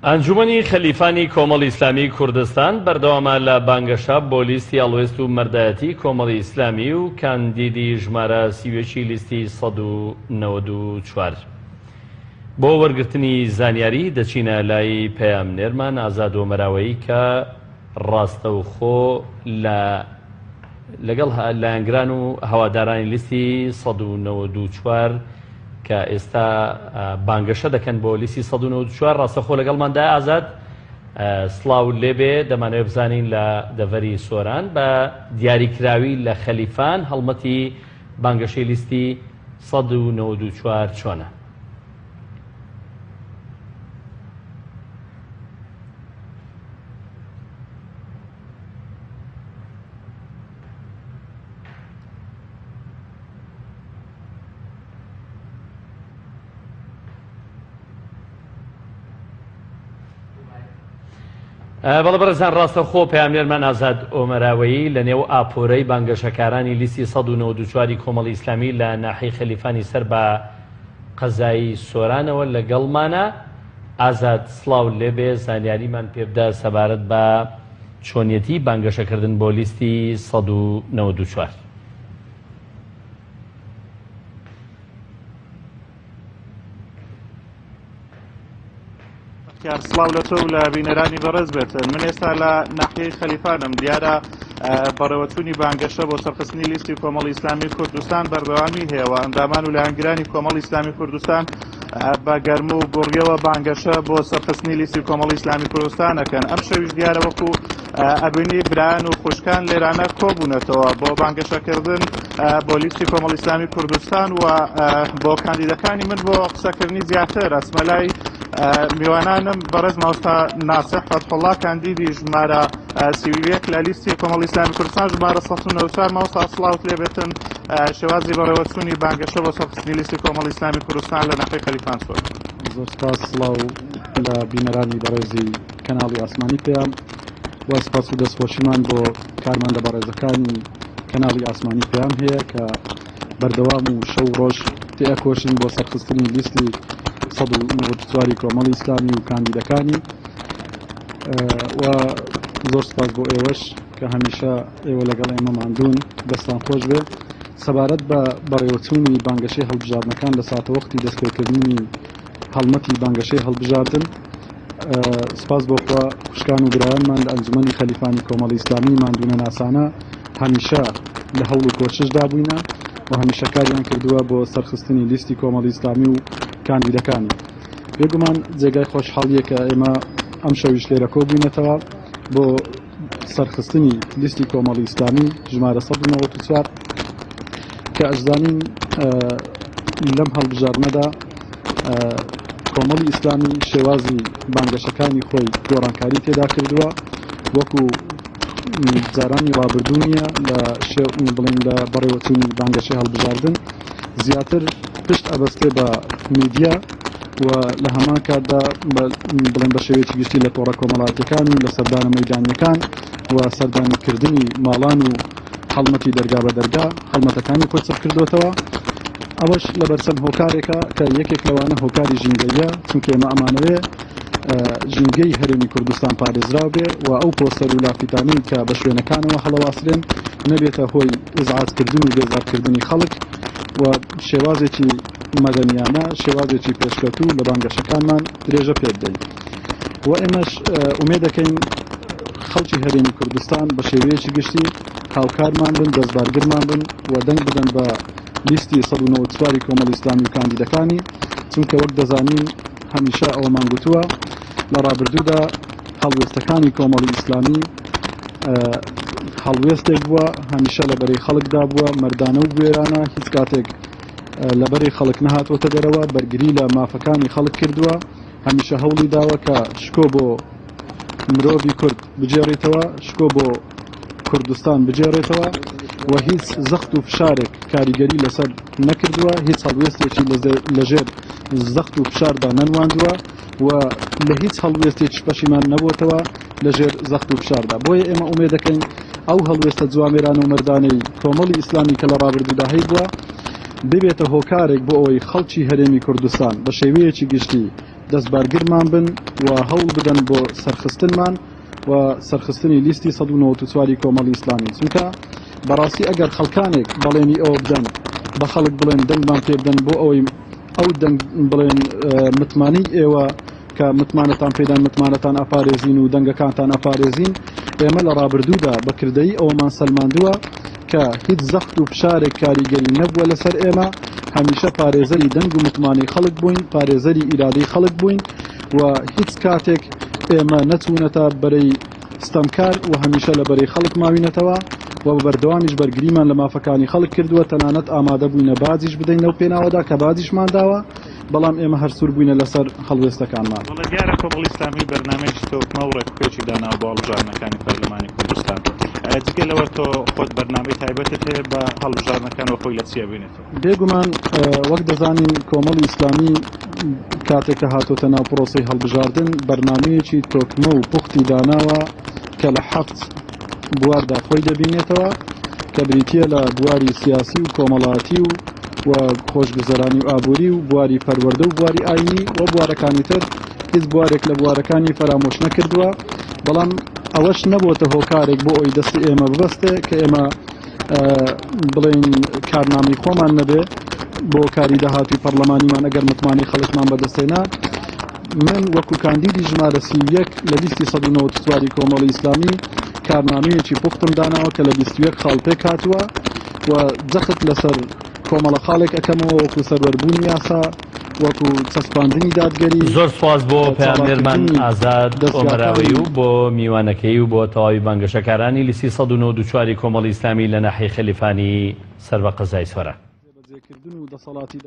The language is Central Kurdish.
ئەنجومەنی خەلیفانی کۆمەڵی ئیسلامی کوردستان بەردەوامە لە بانگەشە بۆ لیستی هەڵوێست و مەردایەتی کۆمەڵی ئیسلامی و کاندیدی ژمارە 31 ی لیستی 194. بۆ وەرگرتنی زانیاری دەچینە لای پەیامنێرمان ئازاد ئۆمەراوەیی کە ڕاستەوخۆ لە لەگەڵ لایەنگران و هەوادارانی لیستی 194 کە ئێستا بانگەشە دەکەن بۆ لیستی 194 ڕاستەخۆ لەگەڵماندا ئازاد سڵاو لێبێ دەمانەوێت بزانین لە دەڤەری سۆران بە دیاریکراوی لە خەلیفان هەڵمەتی بانگەشەی لیستی 194 چۆنە؟ بەڵێ بەڕێزان ڕاستەوخۆ پەیامنێرمان ئازاد ئۆمەراوەیی لە نێو ئاپۆرەی بانگەشەکارانی لیستی 194 کۆمەڵی ئیسلامی لە ناحیەی خەلیفانی سەر بە قەزای سۆرانەوە لەگەڵمانە. ئازاد سڵاو لێبێ زانیاریمان پێبدە سەبارەت بە چۆنیەتی بانگەشەکردن بۆ لیستی 194. بەختیار سڵاو لە تۆ و لە بینەرانی بەڕێز بێت من ئێستا لە ناحیەی خەلیفانم دیارە بەڕێوەچوونی بانگەشە بۆ سەرخستنی لیستی کۆمەڵی ئیسلامی کوردستان بەردەوامی هەیە و ئەندامان و لایەنگرانی کۆمەڵی ئیسلامی کوردستان بە گەرم و گوڕیەوە بانگەشە بۆ سەرخستنی لیستی کۆمەڵی ئیسلامی کوردستان ئەکەن ئەم شەویش دیارە وەکو ئەبینی برایان و خوشکان لێرانە کۆبوونەتەوە بۆ بانگەشەکردن بۆ لیستی کۆمەڵی ئیسلامی کوردستان و بۆ کاندیدەکانی من بۆ قسەکردنی زیاتر ئەچمە لای میوانانم بەڕێز مامۆستا ناسح فەتحوڵا کاندیدی ژمارە 31 لە لیستی کۆمەڵی ئیسلامی کوردستان ژمارە 194 مامۆستا سڵاوت لێبێتن شێوازی بەڕێوەچوونی بانگەشە بۆ سەرخستنی لیستی کۆمەڵی ئیسلامی کوردستان لە ناحیەی خەلیفان چۆن؟ زۆر سپاس سڵاو لە بینەرانی بەڕێزی کەناڵی ئاسمانی پەیام و سپاس و دەستخۆشیمان بۆ کارمەندە بەڕێزەکانی کەناڵی ئاسمانی پەیام هەیە کە بەردەوام و شەو ڕۆژ تێئەکۆشن بۆ سەرخستنی لیستی 194 کۆمەڵی ئیسلامی و کاندیدەکانی و زۆر سپاس بۆ ئێوەش کە هەمیشە ئێوە لەگەڵ ئێمە ماندوون دەستان خۆش بێ سەبارەت بە بەڕێوەچوونی بانگەشەی هەڵبژاردنەکان لە ساتەوەختی دەستپێکردنی هەڵمەتی بانگەشەی هەڵبژاردن سپاس بۆ خوا خوشکان و برایانمان لە ئەنجومەنی خەلیفانی کۆمەڵی ئیسلامی ماندوونەناسانە هەمیشە لە هەوڵ و کۆششدا بووینە و هەمیشە کاریان کردووە بۆ سەرخستنی لیستی کۆمەڵی ئیسلامی و کاندیدەکانی. بێگومان جێگای خۆشحاڵییە کە ئێمە ئەم شەویش لێرە کۆبووینەتەوە بۆ سەرخستنی لیستی کۆمەڵی ئیسلامی ژمارە 194 کە ئەشزانین لەم هەڵبژاردنەدا کۆمەڵی ئیسلامی شێوازی بانگەشەکانی خۆی گۆڕانکاری تێدا کردووە وەکو جارانی ڕابردوو نییە لە بڵین لە بەڕێوەچوونی بانگەشەی هەڵبژاردن زیاتر پشت ئەبەستێ بە میدیا و لە هەمان کاتدا بڵێن بە شێوەیەکی گشتی لە تۆڕە کۆمەڵاتیەکان و لە سەردانە مەیدانیەکان و سەردانیکردنی ماڵان و هەڵمەتی دەرگا بە دەرگا هەڵمەتەکانی خۆی چڕ کردوێتەوە ئەوەش لەبەر چەند هۆکارێکە کە یەکێک لەوانە هۆکاری ژینگەیە چونکە ئێمە ئەمانەوێ ژینگەی هەرێمی کوردستان پارێزراو بێ و ئەو پۆستەر و لافیتانەی کە بە شوێنەکانەوە هەڵەواسرێن نەبێتە هۆی ئیزعاجکردن و بێزارکردنی خەڵک و شێوازێکی مەدەنیانە شێوازێکی پێشکەوتوو لە بانگەشەکانمان درێژە پێ بدەین و ئێمەش ئومێد دەکەین خەڵکی هەرێمی کوردستان بە شێوەیەکی گشتی هاوکارمان بن دەستبارگرمان بن و دەنگ بدەن بە لیستی 194 کۆمەڵی ئیسلامی و کاندیدەکانی چونکە وەک دەزانین هەمیشە ئەوەمان گوتووە لە ڕابردوودا هەڵوێستەکانی کۆمەڵی ئیسلامی هەڵوێستێک بووە هەمیشە لە بەرەی خەڵکدا بووە مەردانە و بوێرانە هیچ کاتێک لەبەری خەڵک نەهاتوەتە دەرەوە بەرگری لە مافەکانی خەڵک کردووە هەمیشە هەوڵی داوە کە شکۆ بۆ مرۆڤی کورد بگێڕیتەوە شکۆ بۆ کوردستان بگێڕێتەوە و هیچ زەخت و فشارێک کاریگەری لەسەر نەکردووە هیچ هەڵوێستێکی لەژێر زەخت و فشاردا نەنواندووە و لە هیچ هەڵوێستێکی پەشیمان نەبووتەوە لەژێر زەخت و فشاردا بۆیە ئێمە ئومێد دەکەین ئەو هەڵوێستە جوامێرانە و مەردانەی کۆمەڵی ئیسلامی کە لە ڕابردوودا هەیبووە ببێتە هۆکارێک بۆ ئەوەی خەڵکی هەرێمی کوردستان بە شێوەیەکی گشتی دەستبارگرمان بن و هەوڵ بدەن بۆ سەرخستنمان و سەرخستنی لیستی 194 ی کۆمەڵی ئیسلامی چونکە بەڕاستی ئەگەر خەڵکانێک بەڵێنی ئەوە بدەن بە خەڵک بڵێن دەنگمان پێ بدەن بۆ ئەوەی ئەو دەنگ بڵێن متمانەی ئێوە کە متمانەتان پێدان متمانەتان ئەپارێزین و دەنگەکانتان ئەپارێزین ئێمە لە ڕابردوودا بە کردەیی ئەوەمان سەلماندووە کە هیچ زەخت و فشارێک کاریگەری نەبووە لەسەر ئێمە هەمیشە پارێزەری دەنگ و متمانەی خەڵک بووین پارێزەری ئیرادەی خەڵک بووین و هیچ کاتێک ئێمە نەچوونەتە بەرەی ستەمکار و هەمیشە لە بەرەی خەڵک ماوینەتەوە و بە بەردەوامیش بەرگریمان لە مافەکانی خەڵک کردووە تەنانەت ئامادە بووینە باجیش بدەین لەو پێناوەدا کە باجیشمان داوە بەڵام ئێمە هەر سوور بووینە لەسەر هەڵوێستەکانمان. بەڵێ دیارە کۆمەڵی ئیسلامی بەرنامەیەکی تۆکمە و ڕێکوپێکی داناوە بۆ هەڵبژاردنەکانی پەرلەمانی کوردستان. جگە لەوە تۆ خۆت بەرنامەی تایبەتت هەیە بە هەڵبژاردنەکان و خۆی لە چی ئەبینێتەوە؟ بێگومان وەک دەزانین کۆمەڵی ئیسلامی کاتێک کە هاتۆتە ناو پرۆسەی هەڵبژاردن بەرنامەیەکی تۆکمە و پوختی داناوە کە لە حەفت بواردا خۆی دەبینێتەوە کە بریتە لە بواری سیاسی و کۆمەڵاتی و و خۆشگوزەرانی و ئابووری و بواری پەروەردە و بواری ئاینی و بوارەکانی تر هیچ بوارێک لە بوارەکانی فەرامۆش نەکردووە بەڵام ئەوەش نەبووتە هۆکارێک بۆ ئەوی دەستی ئێمە ببەستێ کە ئێمە بڵێین کارنامەی خۆمان نەبێ بۆ کاری داهاتوی پەرلەمانیمان ئەگەر متمانەی خەڵکمان بەدەستێنا من وەکو کاندیدی ژمارە 31 لە لیستی 1940 کۆمەڵی ئیسلامی کارنامەیەکی پوختم داناوە کە لە 21 خاڵ پێک هاتووە و جەخت لەسەر کۆمەڵە خاڵێک ئەکەمەوە وەکو سەروەربوونی یاسا وەکو چەسپاندنی دادگەری زۆر سوپاس بۆ پەیامنێرمان ئازاد ئۆمەراوەیی و بۆ میوانەکەی و بۆ تەواوی بانگەشەکارانی لیستی 194 ی کۆمەڵی ئیسلامی لە ناحیەی خەلیفانی سەر بە قەزای سۆران. جێبەجێکردن و دەسەڵاتی.